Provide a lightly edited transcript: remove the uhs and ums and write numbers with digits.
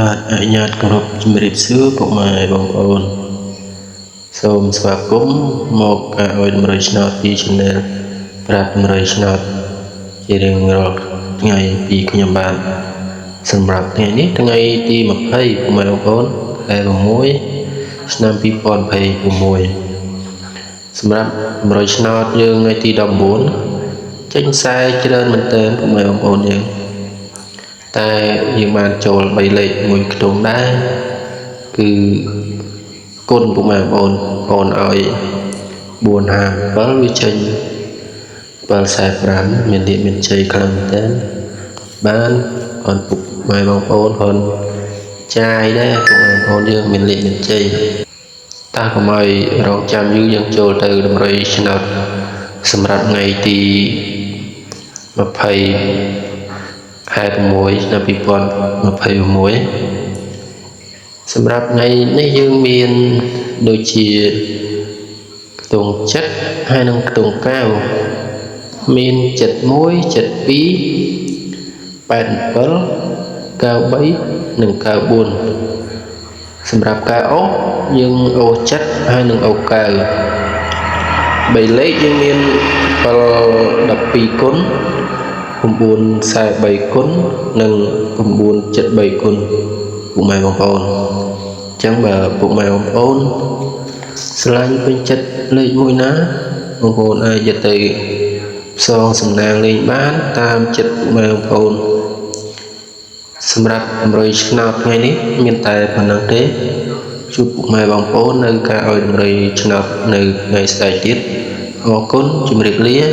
បាទអនុញ្ញាតគោរពជំរាបសួរពុកម៉ែបងប្អូនសូមស្វាគមន៍មកការឲ្យតម្រុយឆ្នោតពី Channel ប្រាប់តម្រុយឆ្នោតជារៀងរាល់ថ្ងៃពីខ្ញុំបាទសម្រាប់ថ្ងៃនេះថ្ងៃទី20ពុកម៉ែបងប្អូនខែ6ឆ្នាំ2026សម្រាប់តម្រុយឆ្នោតយើងថ្ងៃទី19ចេញខ្សែច្រើនមែនទែនពុកម៉ែបងប្អូនយើងតែយើងបានចូល3លេខមួយខ្ទង់ដែរគឺគុណពុកម៉ែបងប្អូនបងឲ្យ457វាចេញ745មានលៀកមានជ័យខ្លាំងមែនទែនបានបងពុកម៉ែបងប្អូនហ៊ុនចាយដែរពុកម៉ែបងប្អូនយើងមានលៀកមានជ័យតើកុំឲ្យរងចាំយូរយើងចូលទៅតម្រុយឆ្នោតសម្រាប់ថ្ងៃទី20ខែ6ឆ្នាំ2026សម្រាប់ថ្ងៃនេះយើងមានដូចជាខ្ទង់7ហើយនិងខ្ទង់9មាន71 72 87 93និង94សម្រាប់ការអូសយើងអូស7ហើយនិងអូស9 3លេខយើងមាន7 12គុណ943គុណនិង973គុណពុកម៉ែបងប្អូនអញ្ចឹងបើពុកម៉ែបងប្អូនស្រឡាញ់ពេញចិត្តលេខមួយណាបងប្អូនអាចយកទៅផ្សងសំណាងលេងបានតាមចិត្តពុកម៉ែបងប្អូនសម្រាប់តម្រុយឆ្នោតថ្ងៃនេះមានតែប៉ុណ្្នឹងទេជួបពុកម៉ែបងប្អូននៅការឲ្យតម្រុយឆ្នោតនៅថ្ងៃស្អែកទៀតអរគុណជម្រាបលា។